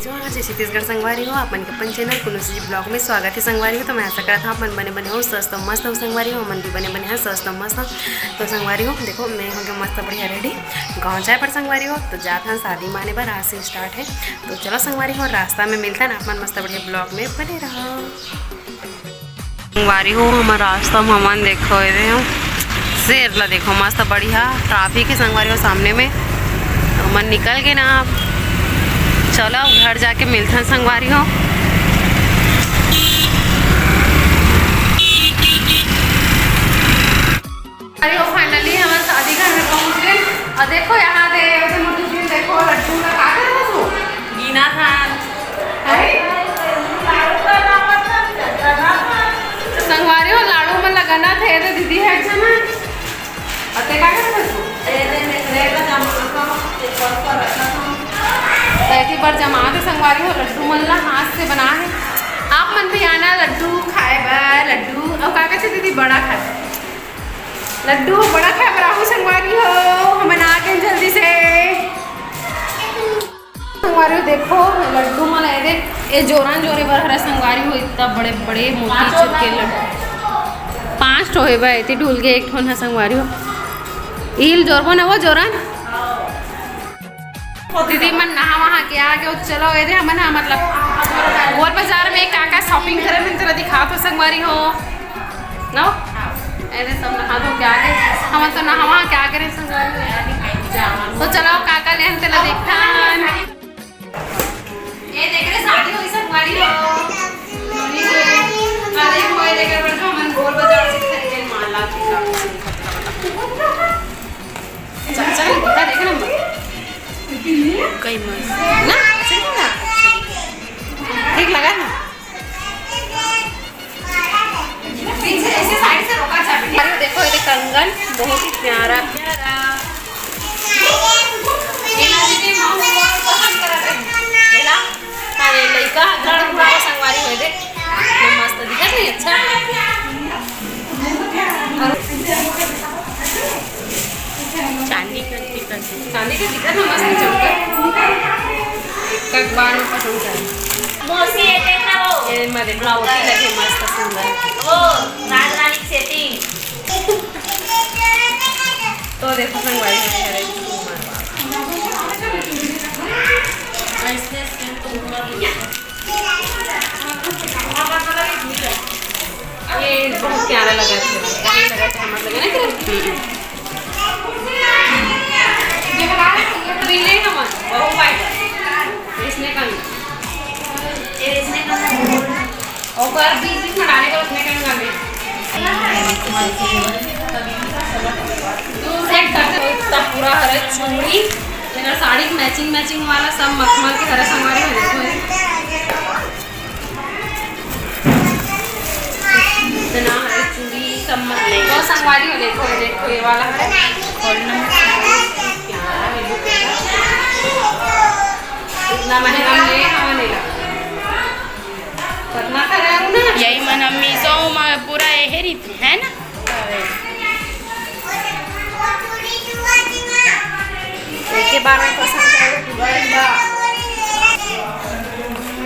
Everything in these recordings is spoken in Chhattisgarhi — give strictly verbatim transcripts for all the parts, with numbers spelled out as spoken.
जोहार, जय छत्तीसगढ़ संगवारी हो, आप मन के अपन चैनल कुनुसी जी ब्लॉग में स्वागत है संगवारी हो। तो मैं आशा करत हूँ आप मन बने बने हो, स्वस्थ हो, मस्त हो संगवारी हो, हमन भी बने बने हैं, स्वस्थ हो, मस्त हो। तो संगवारी हो, देखो मैं हो गया मस्त बढ़िया रेडी गाँव जाए पर संगवारी हो। तो जात हन शादी माने बर, आज से स्टार्ट है। तो चलो संगवारी हो, रास्ता में मिलता ना आप मन, मस्त बढ़िया ब्लॉग में बने रहो। संगवारी हो, हमर रास्ता में हमन देखो, एदे हो, शेर ला देखो, मस्त बढ़िया ट्रैफिक है संगवारी हो सामने में। हमन निकल के ना, अब चलो घर जाके मिलथन संगवारी हो। अरे वो finally हमन शादी घर में पहुंच गए। और देखो यहाँ दे, उसे मुझे दिन देखो, लड्डू का का करत हस वो? गिनत हन। अरे? संगवारी हो, लाडू मन ला गनत हे, तो दीदी है अच्छा ना? और ते का करत हस वो? तो ऐसी बार जमा के संगवारी हो, लड्डू मन ला हाथ से बना है। आप मन भी आना लड्डू खाए बर, लड्डू, और का कहते दीदी, बड़ा खाए। लड्डू बड़ा खाए बर आहू संगवारी हो, हमन आ गए जल्दी से। संगवारी हो, देखो लड्डू मन आए दे, ए जोरन जोरे बर हरे संगवारी हो, इतना बड़े बड़े मोतीचूर के लड्डू, पांच ठो हे बा, एती ढूल के एक ठो ना संगवारी हो। ईल जोरबो ना वो जोरन। दीदी मन नहा वहा के आ गए। चलो, एदे हमन हा, मतलब, गोल बाजार में का का shopping करे, मैं तेला दिखात हो संगवारी हो। नो? एदे सब नहा धो के आ गए। हमन तो नहा वहा के आ गए रे संगवारी हो। तो चलो, का का लेहन तेला देखथन। ये देख रे, शादी होई संगवारी हो। अरे, मोए देखे बर तो हमन गोल बाजार से खरीदे माला, टीका, पता, पता। चल, चल, इतना देख ना। कई मस्त। ना? सही ना? ठीक लगा ना? पीछे ऐसे side से रोका चाबी। अरे देखो, ये कंगन बहुत ही प्यारा, प्यारा। एला दीदी, मामा बहुत पसंद करत हे। एला? अरे, लइका ह गड़ हुआ संगवारी होए दे। ये मस्त दिखत नहीं, अच्छा। चांदी का टिकट। चांदी का टिकट ना मस्त चमके। एक बार में पसंद करे। मौसी, ये देखना वो। ये मैं देख रहा हूँ, ब्लाउज। लगे मस्त सुंदर। वो राज रानी की सेटिंग। तो देखो संगवारी, ये बहुत प्यारा लगा था, प्यारा लगा था, मतलब, है ना? हम्म। ये बना रहे हैं, ये तो ले हमन, बहुत फायदा। इसने कम। ये इसने कम। ओकर बीच बीच में डाले को उसमें कहीं डाले। दूर से करते हो इतना पूरा हरे चूड़ी, मेरा साड़ी matching matching वाला सब मखमल के हरे संगवारी हो, देखो। इतना हरे चूड़ी सब मखमल। वो संगवारी हो, देखो, देखो ये वाला है। इतना महंगा ले, हमें नहीं लगा। यही मन हम मीशो में पूरा यही रीति है ना। एक बार में पसंद आए तो बस बा।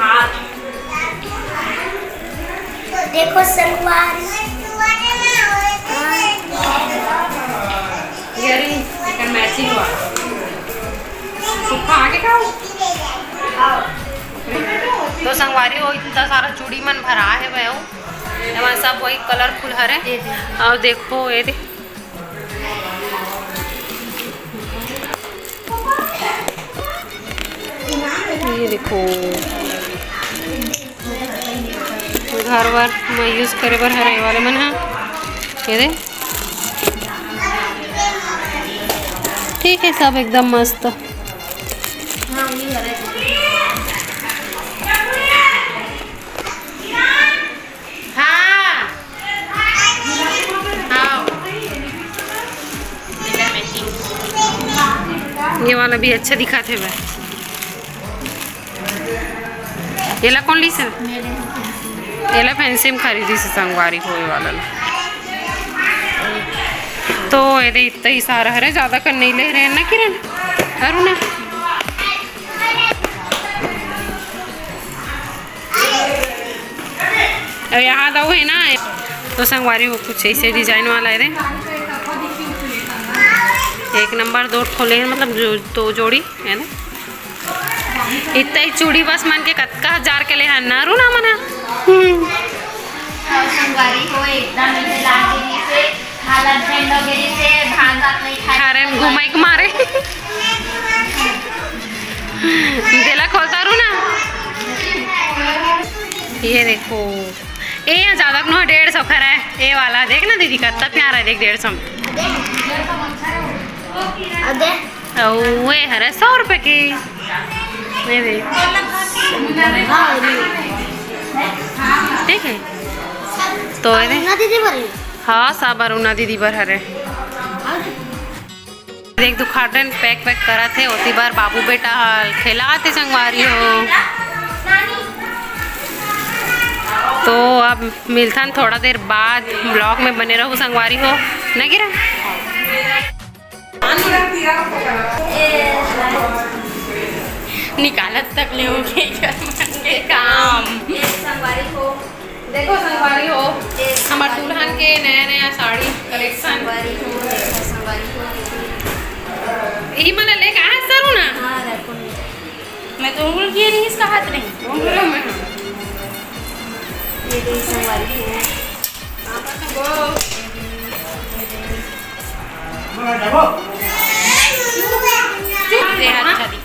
हाँ। देखो संगवारी। Earring, एकर matching हुआ। तू खा के खाओ। तो संगवारी हो, इतना सारा चूड़ी मन भरा है वो। एमा सब वही colourful हरे। ये दे। और देखो, ये दे। ये देखो, घर वर में use करे बर हरे वाले मन ह। ये दे, ठीक है, सब एकदम मस्त। हाँ। हाँ। ये वाला भी अच्छा दिखत हे बे। एला कौन लीस हे? एला फैंसी में खरीदिस हे संगवारी हो, ये वाला ला। तो एदे इतना ही सारा हरे, ज्यादा कर नहीं ले रहे हैं ना किरण, अरुणा। अब यहाँ दऊ है ना, तो संगवारी हो कुछ ऐसे डिजाइन वाला है रे। एक नंबर दो ठो ले हे, मतलब जो दो जोड़ी है ना। इतना ही चूड़ी बस मन के कतका हजार के ले हे ना, अरुणा मन ह। हम्म। और संगवारी हो एकदम इसे लागे से हालत झंडो गिरी से भात वात नहीं खाए। कारण घुमाई के मारे। देला खोलता रू ना। ये देखो, ए यहाँ ज्यादा नो, डेढ़ सौ खरा है। ए वाला देख ना दीदी, कितना प्यारा है, देख, डेढ़ सौ में। अबे। अउ ये हरे सौ रुपए के। ये देख। ठीक है। तो ये देख। ना दीदी बोली। हाँ, सब अरुणा दीदी बर हरे। देख, दुखाटन पैक वैक करत हे, ओती बर बाबू बेटा ह खेलात हे संगवारी हो। तो अब मिलथन थोड़ा देर बाद, ब्लॉग में बने रहू संगवारी हो, न गिरा? निकालत तक ले हो गए घर मन के काम। देखो संगवारी हो, हमर दुल्हन के नया नया साड़ी कलेक्शन। यही मन लेके आए सरू ना। मैं तो उंगल किए नहीं इसका हाथ नहीं। उंगल में। ये देखो संगवारी हो। चुप दे, अच्छा दी।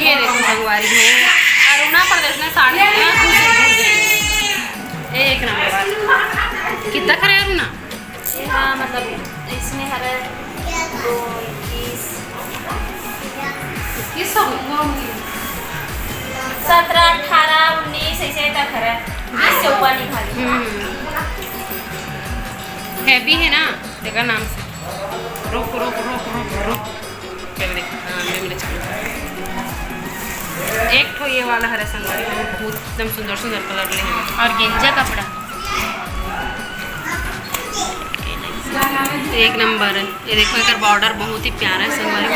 ये देखो संगवारी हो, अरुणा प्रदेश में साड़ी ना घुस घुस गई। एक नंबर। कितना खरे अरुणा? हाँ, मतलब इसमें हरे दो, इक्कीस, इक्कीस तो होंगे। सत्रह, अठारह, उन्नीस ऐसे तक हरे, बीस से ऊपर नहीं खाली। हम्म। हैवी है ना, देखा नाम से। रोक, रोक, रोक, रोक, रोक। पहले देख, हाँ, ले मेरे चलो। एक ठो ये वाला हरे संगवारी, बहुत एकदम सुंदर सुंदर कलर ले हैं। और गेंजा कपड़ा। एक नंबर है। ये देखो, एकर बॉर्डर बहुत ही प्यारा है संगवारी,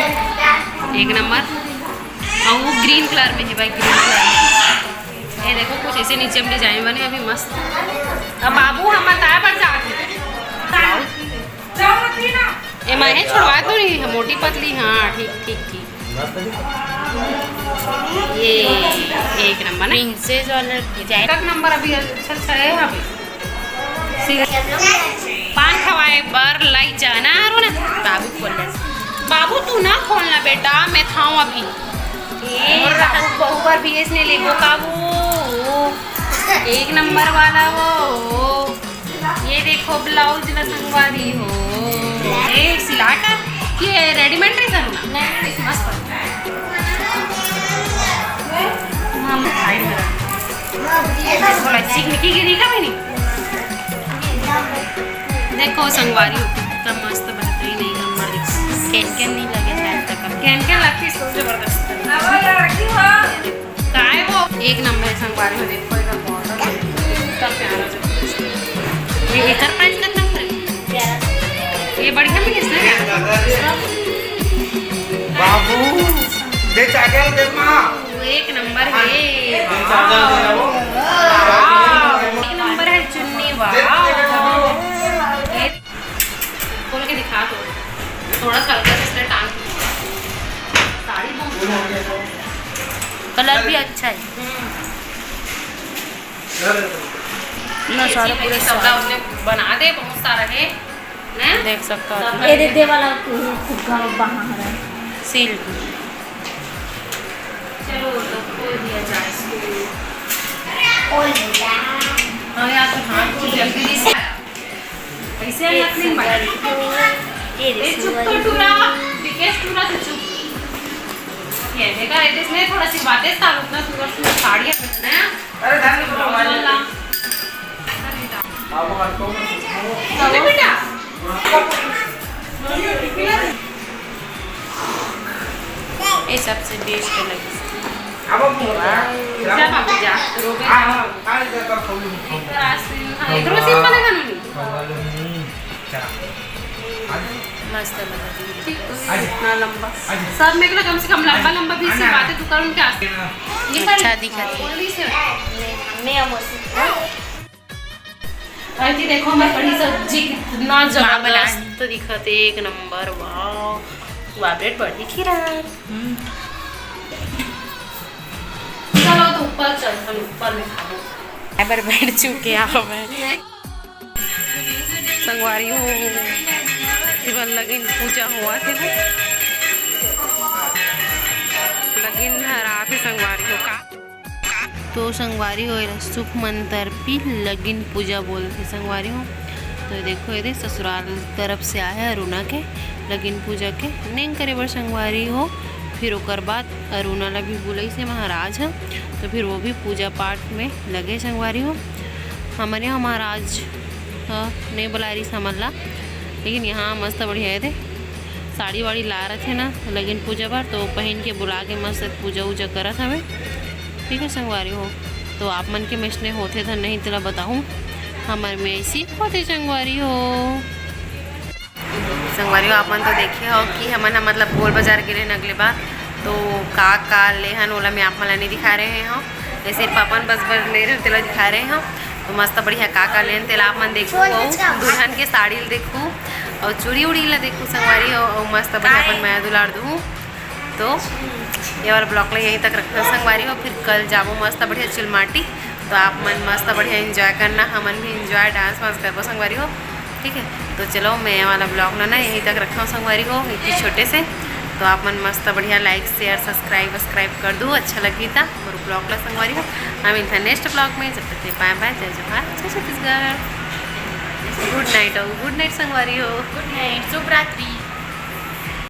एक नंबर। और वो ग्रीन कलर में है भाई, ग्रीन कलर में। ये देखो, कुछ ऐसे नीचे में डिजाइन बने, अभी मस्त। अब बाबू हम बताए पर जाके ब्लाउज। ए माँ, हे छुड़वा तो नहीं है, मोटी पतली, हाँ, ठीक, ठीक, ठीक। ये एक नंबर ना। प्रिंसेस वाला डिजाइन। एक नंबर अभी अच्छा, अच्छा है अभी। पान खवाए बर लाई जाना, रो ना। बाबू खोल ले। बाबू, तू ना खोलना बेटा, मैं खाऊं अभी। ए, बाबू, बहू बर भी इसने लेबो का वो। एक नंबर वाला वो। ये देखो ब्लाउज ला संगवारी हो। ए, सिला कर कि रेडीमेड ड्रेस है ना? नहीं, मस्त। हम खाई मेरा। थोड़ा सीख निकी गिरी का भी नहीं। देखो संगवारी हो, कितना मस्त बनता ही नहीं नंबर। कैन कैन नहीं लगे शायद तक। कैन कैन लगती है, इसको जबरदस्त। काय वो? एक नंबर है संगवारी हो, देखो एकर बॉर्डर कितना प्यारा है। ये एकर प्राइस कितना है? ये बढ़िया मिले इसमें। बाबू, दे चादर दे माँ। वो एक नंबर है। दे चादर दे वो। वाह, एक नंबर है चुन्नी, वाह। दे, दे, दे, दे, दे। खोल के दिखा दो, थोड़ा सा हल्का सा इसमें टांग। साड़ी बहुत प्यारी है। कलर भी अच्छा है। हम्म। ना, सारा पूरा कपड़ा साड़ी। उसने बना दे, बहुत सारा है ना? देख सकता हो। ये दे, दे वाला फुग्गा बाहर है। सिल्क। चलो, तो खोल दिया जाए इसको। खोल दिया। हाँ यार, तो हाथ को जल्दी से। ऐसे हाथ नहीं मार। ये ए, चुप तो टूरा, विकेश टूरा से चुप। ये देखा, ये इसमें थोड़ा सी बातें था, उतना सुंदर सुंदर साड़ियाँ पहनना है। अरे, ध्यान से बोलो, अरे, ला। अरे बेटा। ये सबसे बेस्ट लगी। अब हम बोल रहे हैं। जा बाबू, जा। रोबे हाँ, हाँ, हाँ, इधर आइसक्रीम खा। इधर से खाने का नहीं। मस्त लगा। इतना लंबा, सब में कम से कम लंबा लंबा भी सिलवाते दुकान के आस-, ये सारे अच्छा दिखत है। थोड़ी सी और जी देखो, हमारी कढ़ी सब्जी कितना जबरदस्त। तो दिखत है, एक नंबर। वाह, वाह, ब्रेड बड़ी खीरा। चलो, तो ऊपर चल, हम ऊपर में खाबो। एबर बैठ चुके हैं मैं। संगवारी हो, इबर लगिन पूजा हुआ थे ना, लगिन हरा थे संगवारी हो का। तो संगवारी हो, एला सुख मंतर पी लगिन पूजा बोलथे संगवारी हो। तो देखो, एदे ससुराल तरफ से आए हे अरुणा के लगिन पूजा के नेंग करे बर संगवारी हो। फिर ओकर बाद अरुणा ला भी बुलाइस हे महाराज ह, तो फिर वो भी पूजा पाठ में लगे संगवारी हो। हमर यहाँ महाराज ह नहीं बुलाए रहिस हमन ला, लेकिन यहाँ मस्त बढ़िया एदे साड़ी वाड़ी ला रथे ना लगिन पूजा बर, तो पहन के बुला के मस्त पूजा उजा करत हवे। ठीक है संगवारी हो, तो आप मन के मेसने होथे धन नहीं तेला बताहूँ, हमर में ऐसी होथे संगवारी हो। संगवारी हो, आप मन तो देखे हो कि हमन ह मतलब गोल बाजार गे रहेन अगले बार, तो का का लेहन ओला मैं आप मन ला नहीं दिखा रहे हो, ये सिर्फ अपन बस बर ले रहे तेला दिखा रहे हो। तो मस्त बढ़िया का का लेन तेला आप मन देखू, अउ दुल्हन के साड़ी ल देखू, अउ चूड़ी उड़ी ला देखू संगवारी हो, अउ मस्त बढ़िया अपन मया दुलार दू। तो ये वाला ब्लॉग ला यहीं तक रखना संगवारी हो, फिर कल जाबो मस्त बढ़िया चिलमाटी। तो आप मन मस्त बढ़िया एंजॉय करना, हमन भी एंजॉय डांस वांस करबो संगवारी हो। ठीक है, तो चलो मैं ये वाला ब्लॉग ना ना यहीं तक रखता हूँ संगवारी हो, एक ही छोटे से। तो आप मन मस्त बढ़िया लाइक शेयर सब्सक्राइब वब्सक्राइब कर दू, अच्छा लगी था मोर ब्लॉग ला संगवारी हो। हम मिलते हैं नेक्स्ट ब्लॉग में, जब तक के लिए बाय बाय, जय जोहार, जय छत्तीसगढ़, गुड नाइट। और गुड नाइट संगवारी हो। गुड नाइट, शुभ रात्रि।